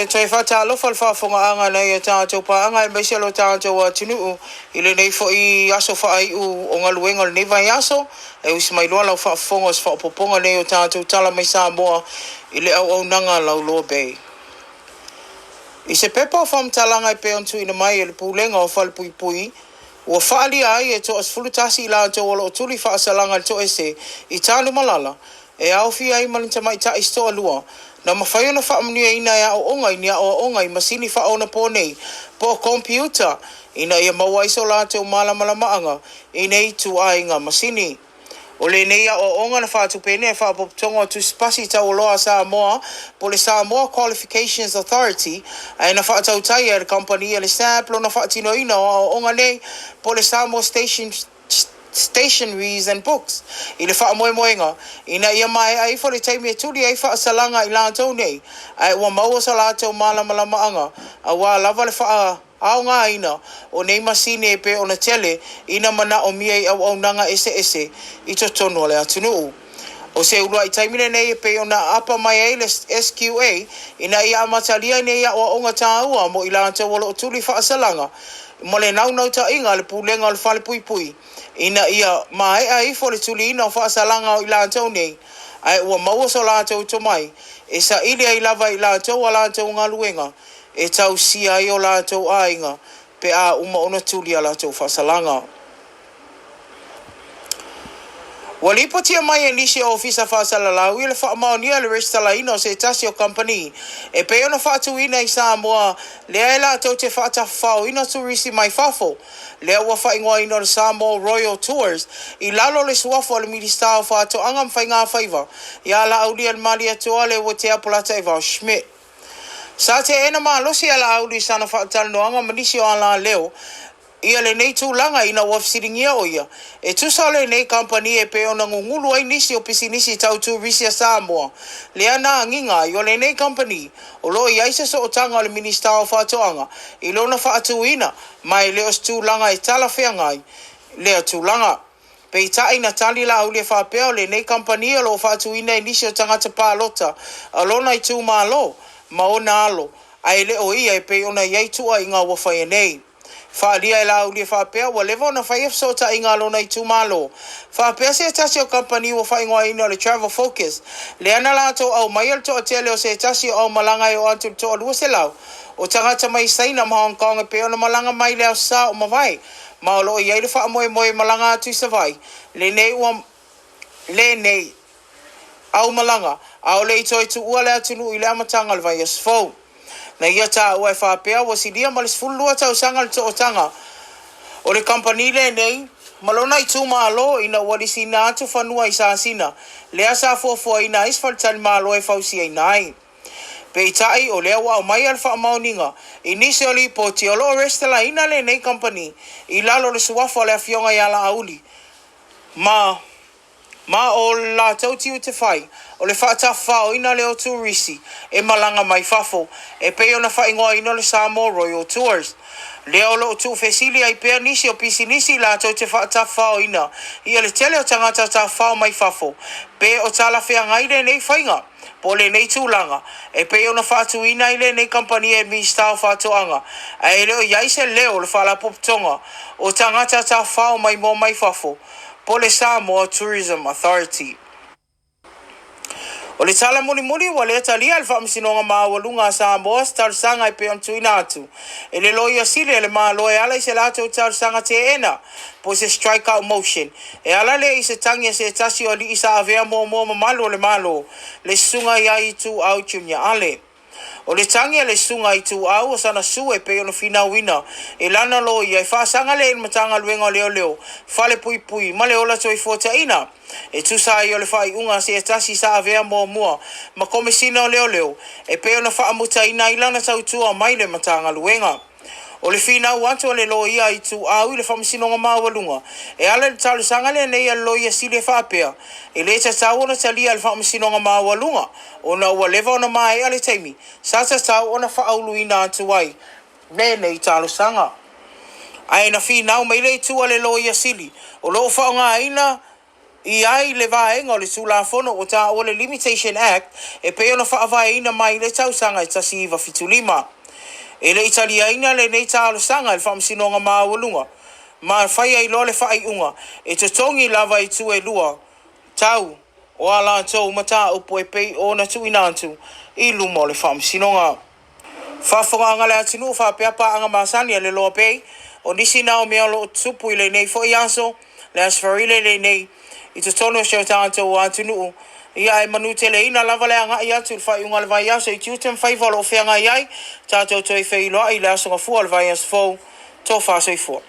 Toe faatalofa le faafofogaaga a nai a tatou paaga aemaise lo tatou atunuu i lenei foi aso faaiu o galuega o lenei vaiaso. E usi mai loa lau faafofoga o se faaopoopoga lenei o tatou tala mai Samoa i le auaunaga a Lauloa Bay. I se pepa o faamatalaga e pei ona tuuina mai e le Pulega o Falepuipui, ua faaalia ai e toa 11 i latou o lo o tuli faasalaga i le toese i Tanumalala, e aofia ai ma ni tamaitai se toalua, na mafai ona faamanuiaina e aooga i ni aoaoga i masini faaonaponei po o komipiuta ina ia maua ai so latou malamalamaaga i nei ituaiga masini. O lenei aoaoga na faatupeina e Faapotopotoga o Tusi Pasi Taualoa a Samoa po o le Samoa Qualifications Authority ae na faatautaia e le kamupani a le SAB lona faatinoina o aoaoga nei po o le Samoa Station Stationeries and Books i le faamoemoega ina ia maea ifo le taimi e tuli ai faasalaga i latou nei ae ua maua so latou malamalamaaga aua lava le faaaogaina o nei masini e pei ona tele ina manaomia i auaunaga eseese i totonu o le atunuu. O se uluai taimi lenei e pei ona aapa mai ai le SQA ina ia amatalia nei aoaoga taua mo i latou o lo o tuli faasalaga ma le naunautaiga a le Pulega o le Falepuipui ina ia maea ifo le tuliina o faasalaga o i latou nei ae ua maua so latou tomai e saili ai lava e i latou a latou galuega e tausia ai o latou aiga pe a uma ona tuli a latou faasalaga. Ua lipotia mai e nisi o Ofisa Faasalalau i le faamaonia le resitalaina o se tasi o kamupani e pei ona faatuina i Samoa lea e latou te faatafafaoina turisi mai fafo, lea ua faaigoaina o le Samoa Royal Tours i lalo o le suafa o le Minisita o Faatoaga ma Faigafaiva ia Laaulialemalietoa Leuatea Polataivao Schmidt. Sa teena malosi a Laauli i sana faatalanoaga ma nisi o alaleo ia lenei tulaga ina ua fesiligia o ia e tusa o lenei kamupani e pei ona gugulu ai nisi o pisinisi tau turisi a Samoa lea na agiga ai o lenei kamupani o lo o i ai se sootaga o le Minisita o Faatoaga i lona faatuina ma e le o se tulaga e talafeagai lea tulaga. Peitai na tali Laauli e faapea o lenei kamupani o lo o faatuina e nisi o tagata palota a lona itumalo ma ona alo ae le o ia e pei ona i ai tuuaiga ua faia nei. Faaalia e Laauli e faapea ua leva ona faia fesootaiga a lona itumalo faapea se tasi o kamupani ua faaigoaina o le Travel Focus lea na latou aumaia le toatele o se tasi o aumalaga e oo atu i le toa 200 o tagata mai Saina ma Hong Kong e pei ona malaga mai i le Aso Sa o mavae ma o lo o i ai le faamoemoe e malaga atu i Savaii lenei ua lenei aumalaga aole i toe tuua le atunuu i le amataga o le vaiaso fou. Na ia taua e faapea ua silia ma le 12 tausaga le tootaga o le kamupani lenei ma lona itumalo ina ua lisiina atu fanua i Sasina lea sa fuafuaina ai se faletalimalo e fausiaina ai. Peitai, o lea ua aumaia le faamaoniga i nisi o lipoti o lo o resitalaina lenei kamupani i lalo o le suafa o le Afioga ia Laauli ma Ma o le latou tiute fai, o le faatafafaoina lea o turisi e malaga mai fafo, e pei ona faaigoaina o le Samoa Royal Tours. Lea o lo o tuufesili ai pea nisi o pisinisi latou te faatafafaoina ia le tele o tagata tafafao mai fafo, pe o talafeagai lenei faiga, po o lenei tulaga, e pei ona faatuina ai lenei kamupani e Minisita o Faatoaga, ae le o i ai se leo o le Faalapotopotoga o Tagata Tafafao Maimoa Mai Fafo, po le Samoa Tourism Authority. O le tala mulimuli ua le talia e le Faamasinoga Maualuga a Samoa se talosaga e pei ona tuuina atu e le Loia Sili a le Malo e ala i se latou talosaga teena po o se strike out motion e ala lea i se tagi a se tasi o alii sa avea muamua mamalu o le Malo, le Susuga ia Ituau Junior Ale. O le tagi a le Susuga Ituau o sana sue e pei ona finauina e lana loia e faasaga lea i le Matagaluega o Leoleo, Falepuipui ma le Ola Toifuataina. E tusa ai o le faaiuga a se tasi sa avea muamua ma Komesina o Leoleo e pei ona faamutaina ai lana tautua mai le Matagaluega. O le finau atu a le loia Ituau i le Faamasinoga Maualuga e ala i le talosaga lenei a le Loia Sili e faapea, e le tatau ona talia e le Faamasinoga Maualuga ona ua leva ona maea le taimi sa tatau ona faauluina atu ai lenei talosaga. Ae na finau mai le itu a le Loia Sili o lo o faaaogaina. i ai le vaega o le Tulafono ua taua le Limitation Act e pei ona faavaeina mai i le tausaga e 1975. E le i taliaina lenei talosaga e le Faamasinoga Maualuga ma fai ai loa le faaiuga e totogi lava itu e lua tau o a latou mataupu e pei ona tuuina atu i luma o le Faamasinoga. Faafofogaaga a le atunuu faapea paaga masani a le Loa Bay, o nisi na o mea o lo o tutupu i lenei foi aso, le Aso Faraile lenei, i totonu o si o tatou atunuu. Ia ae manuteleina lava le agai atu i le faaiuga o le vaiaso i tiute ma faiva o lo o feagai ai, tatou toe feiloai i le Aso Gafua o le vaiaso fou. Tofa soifua.